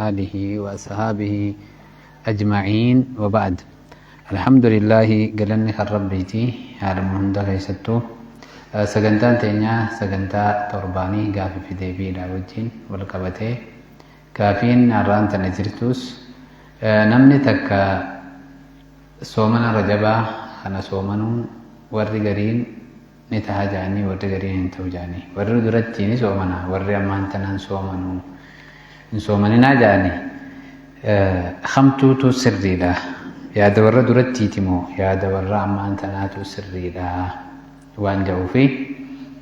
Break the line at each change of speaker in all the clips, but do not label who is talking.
آله وأصحابه أجمعين وبعد. الحمد لله قلني ربيتي على مهند كيستو سجنتان تينيا سجنتا ترباني قافي في ديبي وجين والقبته كافين أران تنجرتوس. نمني تك soomana Rajabaa kana soomanuun warri gariin ni taha ja'anii, warri gariin hin ta'u ja'anii, warri duratti ni soomana, warri ammaan tanaan soomanuu hin soomaninaa ja'anii, hamtuutu sirriidha? Yaada warra durattiiti moo yaada warra ammaan tanaatu sirriidha waan jedhuu fi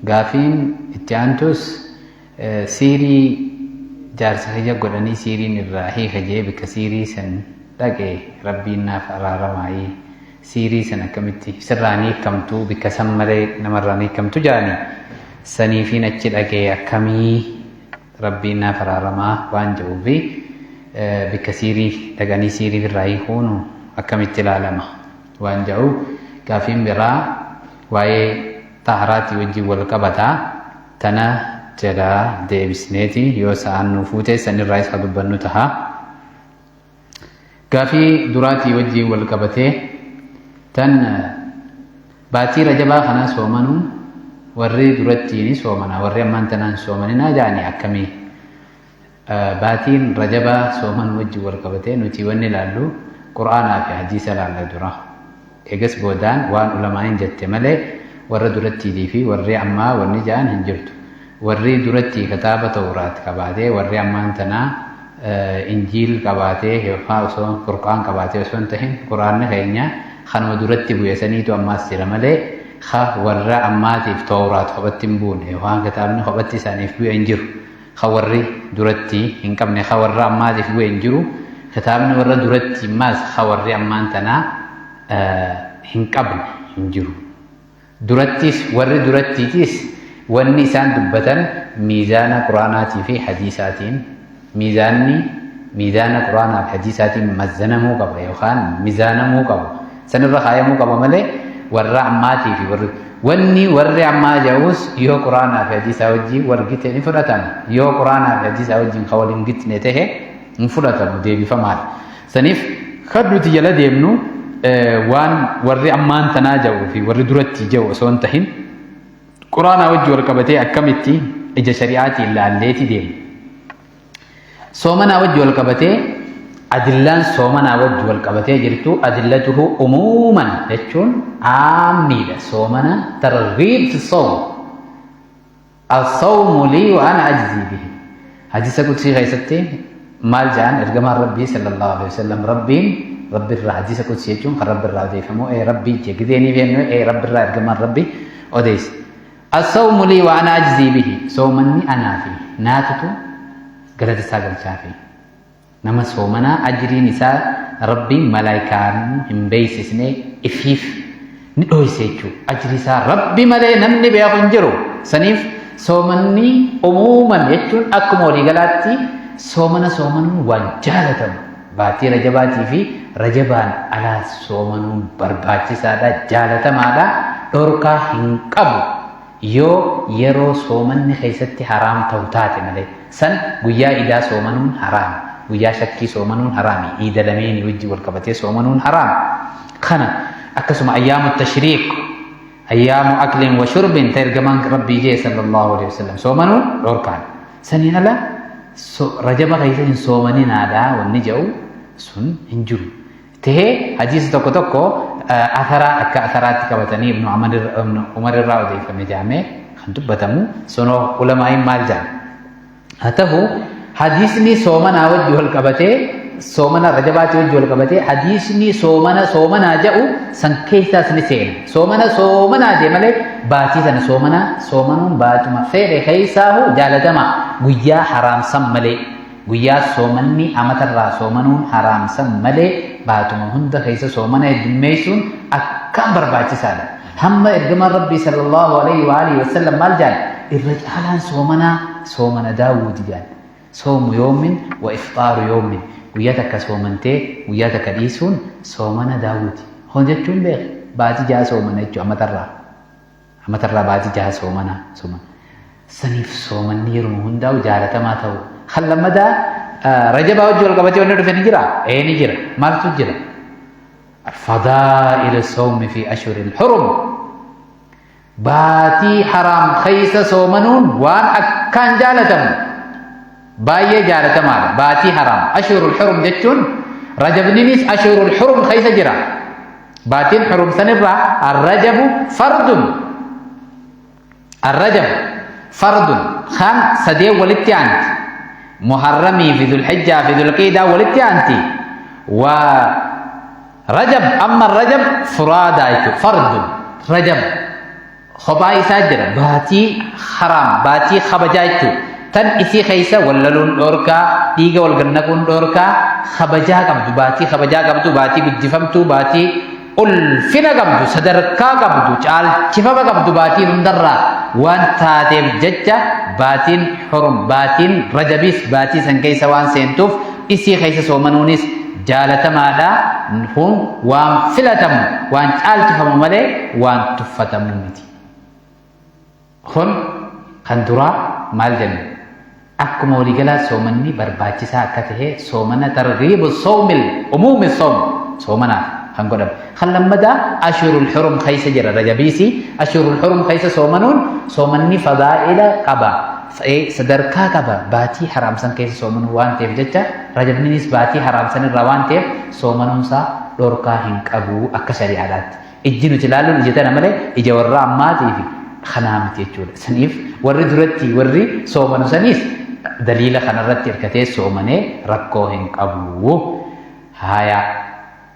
gaafiin itti aantus siirii jaarsa kiyya godhanii siiriin irraa hiika jee bikka siirii san dhaqe, Rabbiin naaf araaramaayii, siirii san akkamitti sirraan hiikamtu, bikka san malee namarraan hiikamtu jedhanii, saniifiin achi dhaqee akkamii Rabbiin naaf araaramaa waan jedhuu fi bikka siirii dhaqanii siirii irraa hiikuun akkamitti ilaalama waan jedhu. Gaafiin biraa waa'ee xaharaatii wajjin wal qabataa, tana jalaa deebisneeti yoo sa'aan nu fuute sanirraa isa dubbannu taha. Gaafii duraatii wajjin wal qabatee tan baatii Rajabaa kana soomanuun warri duratti ni soomana, warri ammaan tanaan soomaninaa jedhanii akkamii? Baatiin Rajabaa soomanuu wajjin wal qabatee nuti wanni ilaallu Qur'aanaa fi hadiisa ilaalla dura. Eegas boodaan waan ulamaa'in jette malee warra durattiitii fi warri ammaa wanni jedhan hin jirtu. Warri duratti kitaaba Tawraat qabaatee, warri ammaan tanaa Injiil qabaatee yookaan osoo Furqaan qabaatee osoo hin tahin, Qur'aanni keenya kanuma duratti bu'e saniitu ammaas jira malee ka warra ammaatiif Tawraat kophatti hin buune yookaan kitaabni kophatti isaaniif bu'e hin jiru. Ka warri duratti hin qabne ka warra ammaatiif bu'e hin jiru. Kitaabni warra duratti ammaas ka warri ammaan tanaa hin qabne hin jiru. Durattis warri durattiitis wanni isaan dubbatan miizaana Quraanaatii fi hadiisaatiin, miizaanni miizaana Quraanaa fi hadiisaatiin mazzanamuu qaba yookaan mizaanamuu qaba. Sanirra kaayamuu qaba malee warra ammaatii fi warri wanni warri ammaa jedhus yoo Quraanaa fi hadiisaa wajjin wal gite ni fudhatama. Yoo Quraanaa fi hadiisaa wajjin kan wal hin gitne tahe hin fudhatamu, deebifamaadha. Saniif kan nuti jala deemnu waan warri ammaan tanaa jedhuu fi warri duratti jedhu osoo hin tahin, Quraanaa wajji wal qabatee akkamitti ija shari'aatiin laalleeti deemna. Soomanaa wajji wal qabatee adillaan soomanaa wajji wal qabatee jirtu adillatuhu umuuman jechuun aammiidha. Soomana targhiib fi sawm. As-sawmu lii wa ana ajzii bihi. Hadiisa qudsii keessatti maal jedhan ergamaan Rabbii sallallahu alaihi wasallam? Rabbiin Rabbi irraa, hadiisa qudsii jechuun kan Rabbi irraa odeeffamu, ee Rabbii je gidee ni beeknu, ee Rabbi irraa ergamaan Rabbi odeesse. As-sawmu lii wa ana ajzii bihi. Soomanni anaa fi naatutu galata isaa galchaafi. Nama soomanaa ajriin isaa Rabbiin malaayikaan hin beeksisne ifiif ni dhoyse jechuudha. Ajrii isaa Rabbi malee namni beeku hin jiru. Saniif soomanni umuuman jechuun akkuma waliigalaatti soomana soomanuun waan jaalatamu. Baatii Rajabaatii fi Rajabaan alaa soomanuun barbaachisaadha, jaalatamaadha, dhorkaa hin qabu. Yoo yeroo soomanni keessatti haraam ta'u taate malee. San guyyaa iidaa soomanuun haraami. Guyyaa shakkii soomanuun haraami. Iida lameenii wajji wal qabatee soomanuun haraami. Kana akkasuma ayyaamu tashriiq, ayyaamu aklin wa shurbin ta ergamaan Rabbii jee sallallahu alaihi wasallam soomanuun dhorkaadha. Saniin ala Rajaba keessa hin soomaninaadha wanni jedhu sun hin jiru. Tahee hadiisa tokko tokko atharaa akka atharaatti qabatanii Ibnu Umar irraa odeeffame jedhamee kan dubbatamu sunoo ulamaa'iin maal jedhan? Haa ta'u, hadiisni soomanaa wajji wal qabatee, soomana Rajabaatii wajji wal qabatee hadiisni soomana soomanaa jedhu san keessaas ni seena. Soomana soomanaa jee malee baatii sana soomana soomanuun baatuma fedhe keessaahu jaalatama, guyyaa haraamsan malee. Guyyaa soomanni amatarraa soomanuun haraamsan malee baatuma hunda keessa soomana heddummeessuun akkaan barbaachisaadha. Hamma ergamaan Rabbii sallallahu alaihi wa alihi wasallam maal jedhan? Irra caalaan soomanaa soomana Daawuudi jedhan. Soomu yoomin wa ifxaaru yoomin. Guyyaa takka soomantee guyyaa takka dhiisuun soomana Daawuudi. Kun jechuun beek baatii 6 soomana jechuudha amatarraa. Amatarraa baatii 6 soomana soomana. Saniif soomanni yeruma hundaa'u jaalatamaa ta'u. Kan lammadaa Rajabaa wajji wal qabatee wanni dhufe ni jira? Ee, ni jira. Maaltu jira? Fadaa'il sawmi fi ashhuril hurum. Baatii haraam keessa soomanuun waan akkaan jaalatamu, baay'ee jaalatamaadha. Baatii haraam, ashhurul hurum jechuun Rajabninis ashhurul hurum keessa jira. Baatiin hurum sanirraa arrajabu fardun, arrajabu fardun kan sadeen walitti aanti, Muharramii fi Dhulhijjaa fi Dhulqiidaa walitti aanti. Wa Rajab, amma Rajab furaadaa jechuudha. Fardun Rajab kophaa isaa jira. Baatii haraam, baatii kabajaa jechuudha. Tan isii keessa wallaluun dhoorkaa, dhiiga wal gannaquun dhoorkaa, kabajaa qabdu, baatii kabajaa qabdu, baatii guddifamtuu, baatii ulfina qabdu, sadarkaa qabdu, caalchifama qabdu baatii hundarraa waan taateef jecha, baatiin hurum, baatiin Rajabiis baatii san keessa waan seentuuf isii keessa soomanuunis jaalatamaadha. Kun waan filatamu, waan caalchifamu malee waan tuffatamu miti. Kun kan duraa maal jenna? Akkuma waliigalaa soomanni barbaachisaa akka ta'e, soomana targhiibu sawmil umuumi sawm soomanaaf kan godhame. Kan lammadaa ashurul hurum keessa jira Rajabiisi. Ashurul hurum keessa soomanuun soomanni fadaa'ila qaba. Sadarkaa qaba. Baatii haraamsan keessa soomanuu waan ta'eef jecha, Rajabninis baatii haraamsan irraa waan ta'eef soomanuunsaa dhorkaa hin qabu akka shari'aadhaatti. Ijji nuti ilaalluun ija tana malee ija warra ammaatii fi kanaa miti jechuudha. Saniif warri duratti warri soomanu saniis daliila kanarratti hirkatee soomanee rakkoo hin qabu. Haya,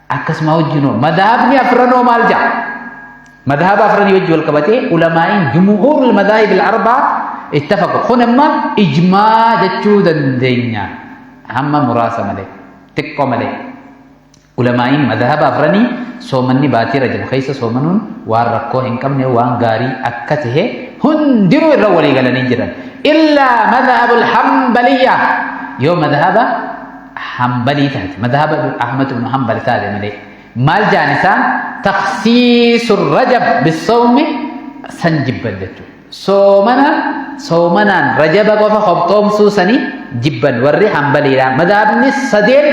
akkasuma wajjinoo madhaabni afranoo maal ja'a? Madhaaba afranii wajji wal qabatee ulamaa'iin jumhuurul madaahib al-arbaa ittafaqu. Kun amma ijmaa jechuu dandeenya. Hamma muraasa malee, xiqqoo malee. Ulamaa'iin madhaba afranii soomanni baatii Rajab keessa soomanuun waan rakkoo hin qabne, waan gaarii akka tahe hundinuu irra walii galanii jiran. Illaa madhabul Hanbaliyyaa, yoo madhaba Hanbalii taate, madhaba Ahmad ibn Hanbal taate malee. Maal jaan isaan? Takhsiisu Rajab bisawmi san jibban jechuudha. Soomana soomanaan Rajaba qofa qophoomsuu sanii jibban warri Hanbaliidha. Madhabni sadeen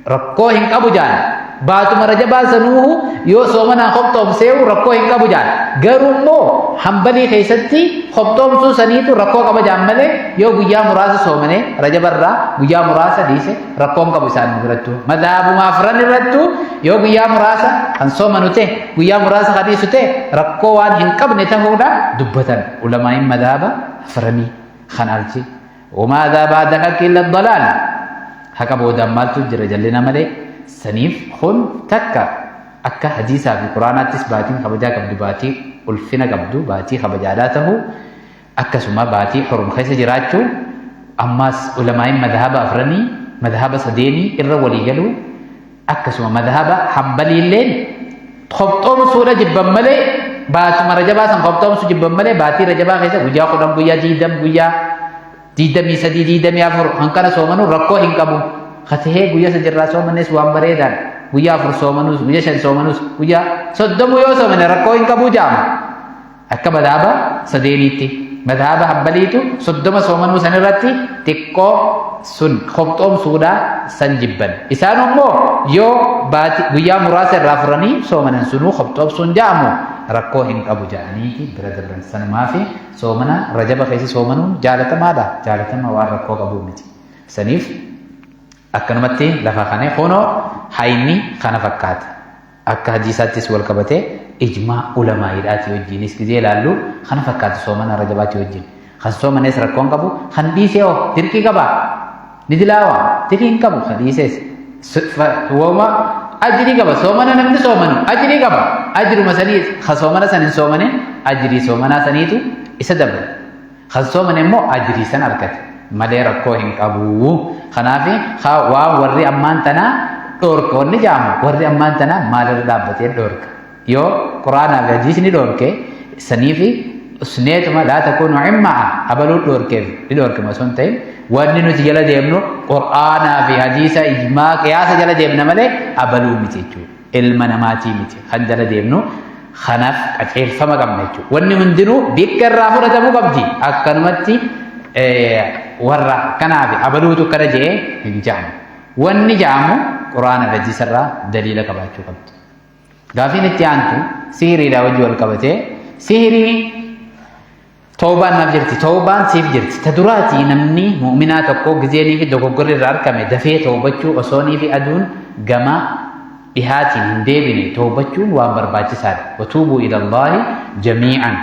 rakkoo hin qabu jaan. Baatuma Rajabaa sanuuhu yoo soomanaan qophoomseewu rakkoo hin qabu jaan. Garuu immoo Hanbalii keessatti qophoomsuu saniitu rakkoo qaba jaan malee yoo guyyaa muraasa soomanee Rajabarraa guyyaa muraasa dhiise rakkoo hin qabu isaan birattu. Madhabuma afran irrattu yoo guyyaa muraasa kan soomanu ta'e, guyyaa muraasa kan dhiisu ta'e rakkoo waan hin qabne ta'uudha dubbatan ulamaa'iin madhaba afranii kan alchi. وماذا بعد الحق إلا الضلال. Haqa boodaan maaltu jira? Jallina malee. Saniif kun takka akka hadiisaa fi Quraanaattis baatiin kabajaa qabdu, baatii ulfina qabdu, baatii kabajaadhaa ta'uu, akkasuma baatii hurum keessa jiraachuu, ammaas ulamaa'iin madhaba afranii madhaba sadeenii irra walii galuu, akkasuma madhaba Hambaliilleen qophoomsuudha jibban malee, baatuma Rajabaa san qophoomsuu jibban malee, baatii Rajabaa keessa guyyaa 10, guyyaa 20, guyyaa 23, 24 hanqana soomanuu rakkoo hin qabu. Katahee guyyaa sadirraa soomanes waan bareedaan, guyyaa 4 soomanuus, guyyaa 5 soomanuus, guyyaa 30 yoo soomane rakkoo hin qabu jaama. Akka madhaba sadeeniitti. Madhaba Hambaliitu 30 soomanuu san irratti xiqqoo sun qophoomsuudha san jibban. Isaan immoo yoo baati guyyaa muraasa irraa furanii soomanan sunuu qophoomsuun ja'amu rakkoo hin qabu ja'aniiti bira dabran. Sanumaa fi soomana Rajaba keessa soomanuun jaalatamaadha. Jaalatama, waan rakkoo qabu miti. Saniif akkanumatti lafa kana kunoo hayni kana fakkaata. Akka hadiisaattis wal qabatee ijmaa ulamaa'iidhaati wajjinis gizee ilaallu kana fakkaata soomana Rajabaati wajjin. Kan soomanes rakkoon qabu, kan dhiisee hoo dirqii qaba? Ni dilaawa? Dirqii hin qabu kan dhiisees. Wooma ajrii qaba. Soomana namni soomanu ajrii qaba. Ajruma sanii kan soomana san hin soomanin ajrii soomanaa saniitu isa dabra. Kan soomane immoo ajrii san argate malee rakkoo hin qabu. Kanaaf waan warri ammaan tanaa dhoorka wanni jaamu, warri ammaan tanaa maalirra dhaabbatee dhoorka? Yoo Quraanaa fi hadiisni dhoorke, saniifi usneetuma laa takuunu imma'a abaluu dhoorkeef ni dhoorkama osoo hin ta'in, wanni nuti jala deemnu Quraanaa fi hadiisa, ijmaa, qiyaasa jala deemna malee abaluu miti jechuudha. Ilma namaatii miti kan jala deemnu. Kanaaf qajeelfama qabna jechuudha. Wanni hundinuu bikka irraa fudhatamuu qabdi. Akkanumatti Warra kanaafi abaluutu akkana je'e hin ja'amu. Wanni ja'amu Qur'aana fi hadiisa irraa daliila qabaachuu qabdi. Gaafiin itti aantu sihiriidhaa wajji wal qabatee sihirii tawbaan naaf jirti, tawbaan siif jirti. Ta duraati namni mu'minaa tokko gizeenii fi dogoggorri irraa argame dafee tawbachuu osoonii fi aduun gama dhihaatiin hin deebine tawbachuun waan barbaachisaadha. Watuubuu ilallaahi jamii'an.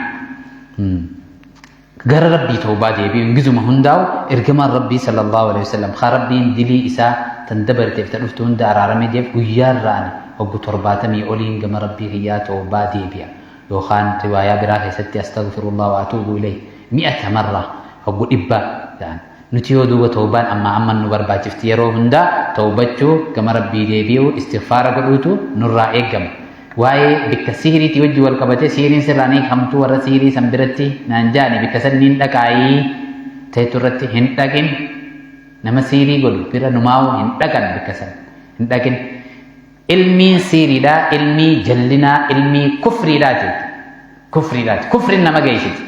Gara Rabbii tawbaa deebi'uun gizuma hundaa'u ergamaan Rabbii sallallahu alaihi wasallam haa Rabbiin dilii isaa tan dabarteef ta dhuftu hunda araaramee deef guyyaarraa ani hoggu 70 oliin gama Rabbii kiyyaa tawbaa deebi'a. Yookaan riwaayaa biraa keessatti astaghfirullah wa atuubu ilayh mi'ata marra hoggu 100 jedhan. Nuti yoo duuba tawbaan ammaa amman nu barbaachifti yeroo hundaa tawbachuu gama Rabbii deebi'uu istighfaara godhuutu nurraa eeggama. Waa'ee bikka sihiriitii wajji wal qabatee sihiriin sirraa ni hiikamtuu warra sihirii san biratti naan ja'ani bikka san niin dhaqaayii ta'etu irratti hin dhaqin nama sihirii godhu bira numaa'uu hin dhaqan bikka san hin dhaqin. Ilmiin sihiriidhaa ilmii jallinaa ilmii kufriidhaati kufriidhaati kufriin nama geessiti.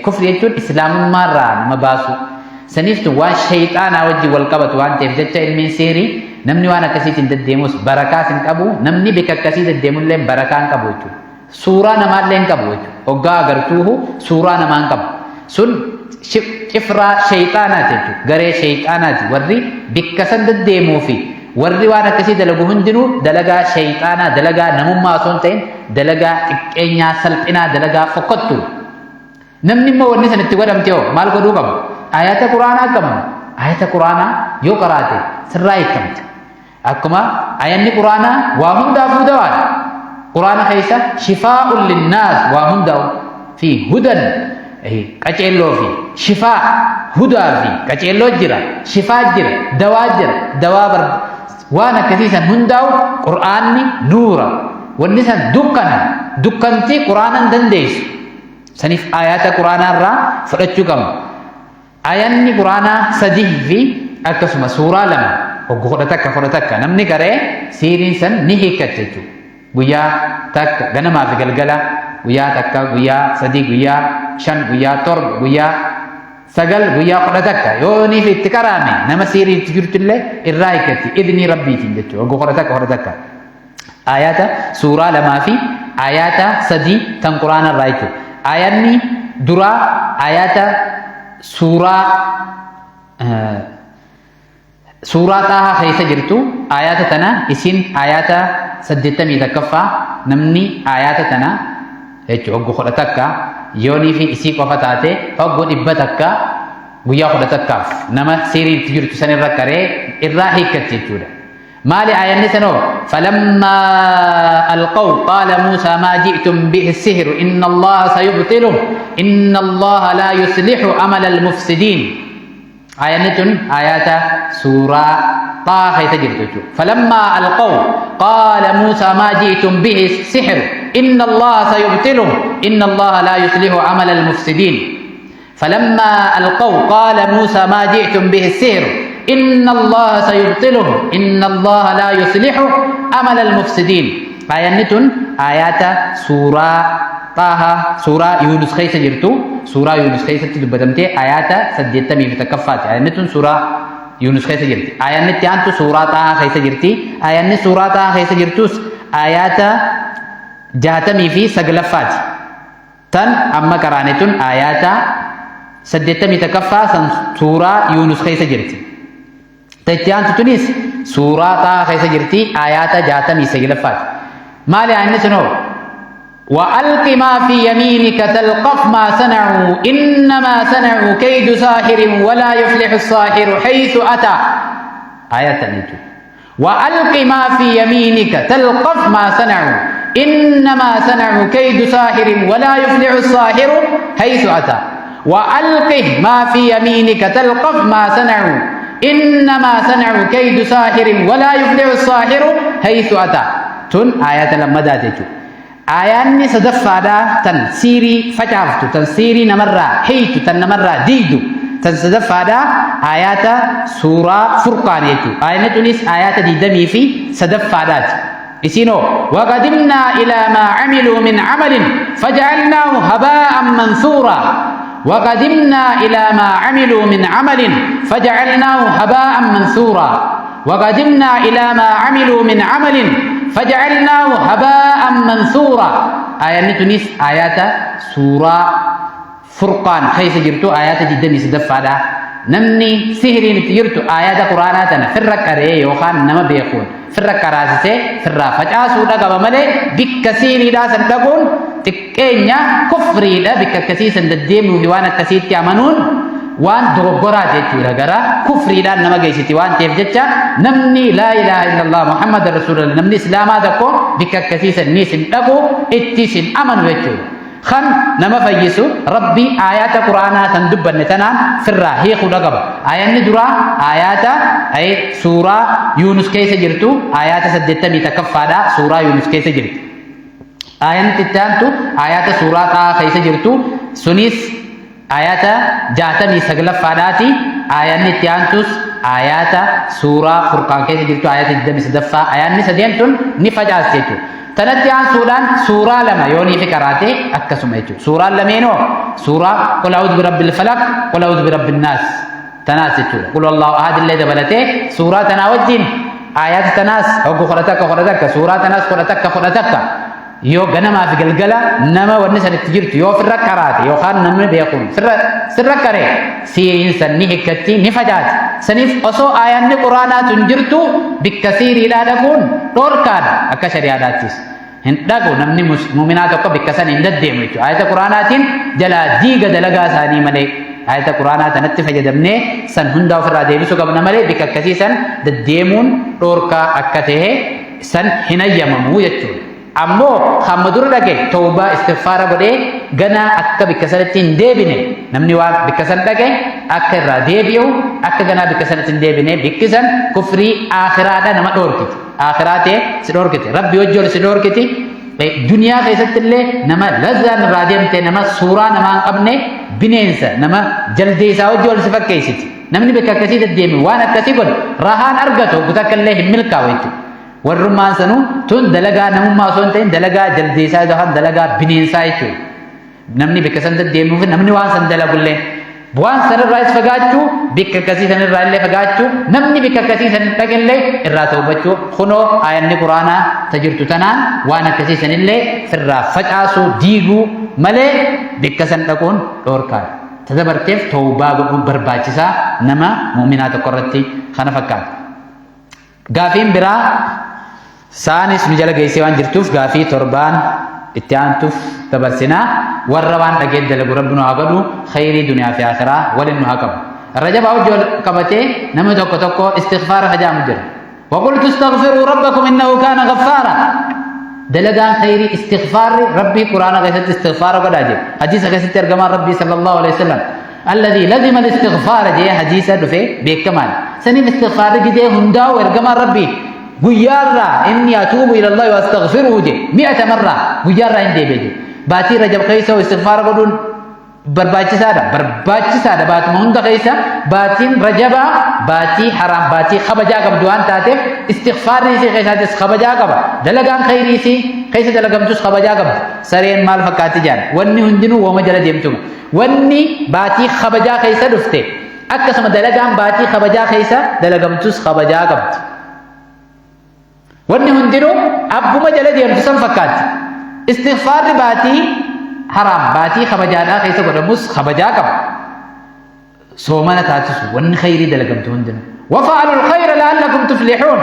Kufrii jechuun islaamummaarraa nama baasuu. Saniiftu waan shayxaanaa wajjin wal qabatu waan ta'eef jecha ilmiin sihirii namni waan akkasiitiin deddeemus barakaas hin qabu namni bika akkasii deddeemullee barakaa hin qabu jechuudha. Suuraa namaallee hin qabu jechuudha. Hoggaa agartuuhu suuraa namaa hin qabu. Sun cifraa shayxaanaati jechuudha. Garee shayxaanaati warri bikka san deddeemuu fi warri waan akkasii dalagu hundinuu dalagaa shayxaanaa dalagaa namummaa osoo hin ta'in dalagaa xiqqeenyaa salphinaa dalagaa fokkottu. Namni immoo wanni san itti godhamte hoo maal godhuu qabu? Ayata Quraanaa qabna. Ayata Quraanaa yoo qaraate sirraa hiikamta. Akkuma ayanni Quraanaa waa hundaafuu dawaadha. Quraana keessa shifaa'un linnaas waa hundaa'u fi hudan qaceelloo fi shifaa hudaa fi qaceelloo jira shifaa jira dawaa jira dawaa bar waan akkasii san hundaa'u Qur'aanni nuura wanni san dukkana dukkanti Qur'aanan dandeessu. Saniif aayaata Qur'aanaa irraa fudhachuu qabna. Aayanni Qur'aanaa sadii fi akkasuma suuraa lama hoggu 11 11 namni qaree siiriin san ni hiikkatti jechuudha. Guyyaa takka ganamaa fi galgala guyyaa takka guyyaa sadii guyyaa shan guyyaa torba guyyaa sagal guyyaa 11 yoo niif itti qaraame nama siirii itti jirtullee irraa hiikkatti idnii rabbiitiin jechuudha hoggu 11 11. Aayaata suuraa lamaa fi aayaata sadii tan quraana irraa jechuudha. Aayaanni duraa aayaata suuraa suuraa xaahaa keessa jirtu aayaata tana isin aayaata 81ffaa namni aayaata tana jechuudha hoggu 11 yoonii fi isii qofa taate hoggu 100 guyyaa 11f nama siirii itti jirtu san irra karee irraa hiikkatti jechuudha. Maali aayanni sanoo? Falammaa alqaw qaala Muusaa maa ji'tum bihi sihru inna Allaha sayubtiluh inna Allaha laa yuslihu amala almufsidiin. Aayanni tun aayaata suuraa Xaaha keessa jirtu jechuudha. Falammaa alqaw qaala Muusaa maa ji'tum bihi sihru inna Allaha sayubtiluh inna Allaha laa yuslihu amala almufsidiin. فلما ألقوا قال موسى ما جئتم به السحر إن الله سيبطله إن الله لا يصلح عمل المفسدين آيات آيات سورة طه سورة يونس خيسة جرتو سورة يونس خيسة تدبتمتي آيات سديتمي في تكفات آيات سورة يونس خيسة جرتي آيات أنتو سورة طه خيسة جرتي آيات سورة طه خيسة جرتوس آيات جاتمي في سقلفات Tan amma qaraane tun aayaata 81ffaa san suuraa Yuunus keessa jirti. Ta itti aantu tunis suuraa Xaaha keessa jirti aayaata 69ffaati. Maali aayanni sun hoo? وألق ما في يمينك تلقف ما صنعوا إنما صنعوا كيد ساحر ولا يفلح الساحر حيث أتى آية نجو وألق ما في يمينك تلقف ما صنعوا إنما صنعوا كيد ساحر ولا يفلح الساحر حيث أتى وألق ما في يمينك تلقف ما صنعوا إنما صنعوا كيد ساحر ولا يفلح الساحر حيث أتى تن آية لما داتجو Aayaanni sadaffaadhaa tan siirii facaaftu, tan siirii namarraa hiiytu, tan namarraa diiydu, tan sadaffaadhaa aayaata suuraa Furqaan jechuudha. Aayanni tunis aayaata digdamii fi sadaffaadhaati. Isiin hoo waqadimnaa ilaa maa camiluu min camalin fajacalnaahu habaa'an mansuuraa. وقدمنا إلى ما عملوا من عمل فجعلناه هباء منثورا. وقدمنا إلى ما عملوا من عمل فجعلناه هباء منثورا. آية تونس آيات سورة فرقان خيس جرتو آيات جدا مسدفة. Namni sihiriin itti jirtu ayata quraanaa tana firra qaree yookaan nama beekuun firra qaraasisee firraa facaasuudha qaba malee bikka sihiriidhaa san dhaquun xiqqeenya kufriidha. Bikka akkasii san deddeemuu fi waan akkasiitti amanuun waan dogoggoraa jechuudha, gara kufriidhaan nama geessiti waan ta'eef jecha namni laa ilaaha illallah Muhammad rasuulullah, namni islaamaa tokko bikka akkasii san ni sin dhaqu, itti sin amanu jechuudha. Kan nama fayyisu rabbi ayata quraanaa san dubbanne tanaan firraa hiikuudha qaba. Ayanni duraa ayata suuraa Yuunus keessa jirtu, ayata 81ffaadha, suuraa Yuunus keessa jirti. Ayanni itti aantu ayata suuraa Xaahaa keessa jirtu, sunis ayata 69ffaadhaati. Ayanni itti aantus ayata suuraa Furqaan keessa jirtu, ayata 23ffaa. Ayanni sadeen tun ni facaasti jechuudha. Tanatti aansuudhaan suuraa lama yoonii fi qaraate akkasuma jechuudha. Suuraan lameenoo suuraa qul a'uudhu birabbil falaq, qul a'uudhu birabbin naas tanaas jechuudha. Qul allahu ahad illee dabalatee suuraa tanaa wajjin ayata tanaas hoggu 11 11, suuraa tanaas 11 11 yoo ganamaa fi galgala nama wanni san itti jirtu yoo firra qaraate yookaan namni beekuun firra sirra qaree siiriin san ni hikkatti, ni facaati. Saniif osoo aayanni quraanaa tun jirtu bikka siiriidhaa dhaquun dhoorkaadha akka shari'aadhaattis. Hin dhaqu namni muminaa tokko bikka san hin deddeemu jechuudha. Ayata quraanaatiin jalaa diiga dalagaa isaanii malee ayata quraanaa tanatti fayyadamnee san hundaa ofirraa deebisuu qabna malee bikka akkasii san deddeemuun dhoorkaa akka ta'e san hin hayyamamu jechuudha. Ammoo hamma dura dhaqe tawbaa istighfaara godhee ganaa akka bikka sanatti hin deebine, namni waan bikka san dhaqe akka irraa deebi'u, akka ganaa bikka sanatti hin deebine. Bikki san kufrii aakhiraadha nama dhoorkiti. Aakhiraa ta'e si dhoorkiti. Rabbi wajji ol si dhoorkiti. Duniyaa keessatti illee nama lazzaan irraa deemte, nama suuraa namaa hin qabne, bineensa nama jaldeessaa wajji ol si fakkeessiti. Namni bikka akkasii deddeeme waan akkasii godhe rahaan argatu takka illee hin milkaa'u jechuudha. Warrummaan sanuu tun dalagaa namummaa osoo hin ta'in dalagaa jaldeessaa yookaan dalagaa bineensaa jechuudha. Namni bikka san deddeemuu fi namni waan san dalagullee waan sanirraa fagaachuu, bikka akkasii sanirraa illee fagaachuu, namni bikka akkasii san dhaqillee irraa tawbachuu, kunoo ayanni quraanaa tajirtu tanaan waan akkasii sanillee sirraa facaasuu diiguu malee bikka san dhaquun dhoorkaadha. Tadabarteef tawbaa godhuun barbaachisaa nama mu'minaa tokko irratti kana fakkaata. Gaafiin biraa saanis nu jala geessee waan jirtuuf gaafii torbaan itti aantuuf dabarsinaa. Warra waan dhageen dalagu rabbi nu haa godhu, khayrii duniyaa fi akhiraa waliin nu haa qabu. Rajaba hojii wal qabatee namni tokko tokko istighfaara hajaamu jira. وقلت استغفروا ربكم إنه كان غفارا. دلقان خيري استغفار ربي قرآن قيست استغفار قد أجي حديث قيست ترجمان ربي صلى الله عليه وسلم الذي لزم الاستغفار جي حديث دفه بكمال سنين استغفار جدي هنداو ارجمان ربي غيارا إني أتوب إلى الله وأستغفره جي 100 مرة غيارا عندي بيجي باتي رجب قيسه استغفار قدون barbaachisaadha, barbaachisaadha. Baatuma hunda keessa baatiin rajabaa baatii haraam, baatii kabajaa qabdu waan taateef istighfaarri isii keessaatis kabajaa qaba, dalagaan khayrii isii keessa dalagamtus kabajaa qabdi. Sareen maal fakkaatti jaan, wanni hundinuu wooma jala deemtuma. Wanni baatii kabajaa keessa dhufte akkasuma dalagaan baatii kabajaa keessa dalagamtus kabajaa qabdi. Wanni hundinuu abbuma jala deemtu san fakkaatti. Istighfaarri baatii haraam, baatii kabajaadhaa keessa godhamus kabajaa qaba. Soomana taasisu, wanni khayrii dalagamtu hundinuu. وفعلوا الخير لعلكم تفلحون.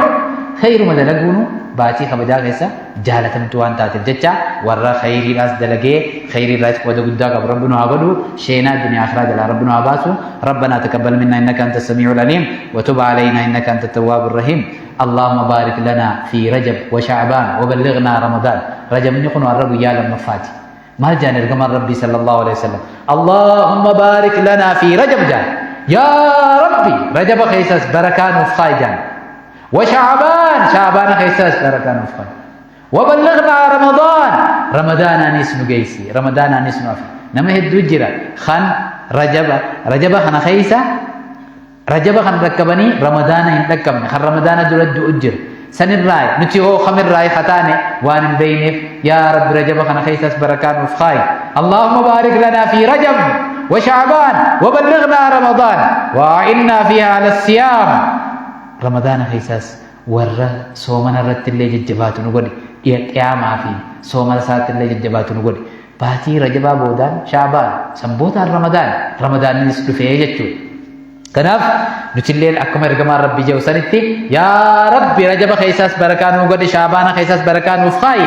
Khayruma dalaguunu baatii kabajaa keessa jaalatamtu waan taateef jecha warra khayriidhaas dalagee khayriirraas qooda guddaa qabu rabbi nu haa godhu. Sheenaa duniyaa akhiraa jalaa rabbi nu haa baasu. ربنا تقبل منا إنك أنت السميع العليم وتب علينا إنك أنت التواب الرحيم. اللهم بارك لنا في رجب وشعبان وبلغنا رمضان. رجب نكون الرب يا لما فاتي maal jaan ergamaan rabbii sallallahu alaihi wasallam? اللهم بارك لنا في رجب jaan, yaa rabbi rajaba keessas barakaa nuuf kaa'i jaan, وشعبان shacbaana keessas barakaa nuuf kaa'i, وبلغنا رمضان ramadaanaanis nu geessi, ramadaanaanis nu afi. Nama hedduu jira kan rajaba kana keessa rajaba kan dhaqqabanii ramadaana hin dhaqqabne, kan ramadaana dura du'u jira. Sanirraa nuti hoo kamirraa kataane waan hin beeyneef, yaa rabbi rajaba kana keessas barakaa nuuf kaa'i. اللهم بارك لنا في رجب. وشعبان وبلغنا رمضان وأعنا فيها على الصيام. Ramadaana keessaas warra soomana irratti illee jajjabaatu nu godhi, qiyaamaa fi soomana isaatti illee jajjabaatu nu godhi. Baatii Rajabaa boodaan Shaabaan, sanbootaan Ramadaan, Ramadaannis dhufee jechuudha. Kanaaf nutilleen akkuma ergamaan Rabbii jedhu sanitti, yaa Rabbi, Rajaba keessaas barakaa nuu godhi, Shaabaana keessaas barakaa nuuf kaayi,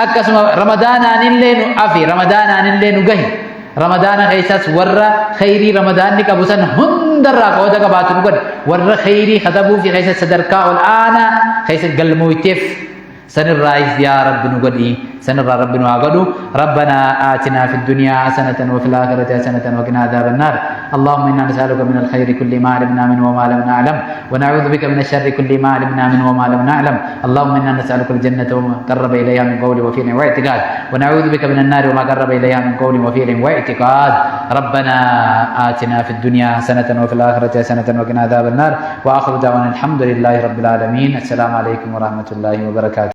akkasuma Ramadaanaan illee nu afi, Ramadaanaan illee nu gahi, Ramadaana keessaas warra khayrii Ramadaanni qabu san hundarraa qooda qabaatu nu godhi, warra khayrii katabuu fi keessa sadarkaa ol aanaa keessa galmooyteef sanirraayis yaa Rabbi nu godhi, sanirraa Rabbi nu haa godhu. ربنا آتنا في الدنيا حسنة وفي الآخرة حسنة وقنا عذاب النار. اللهم إنا نسألك من الخير كل ما علمنا منه وما لم نعلم، ونعوذ بك من الشر كل ما علمنا منه وما لم نعلم. اللهم إنا نسألك الجنة وما قرب إليها من قول وفعل واعتقاد، ونعوذ بك من النار وما قرب إليها من قول وفعل واعتقاد. ربنا آتنا في الدنيا حسنة وفي الآخرة حسنة وقنا عذاب النار. وآخر دعوانا الحمد لله رب العالمين. السلام عليكم ورحمة الله وبركاته.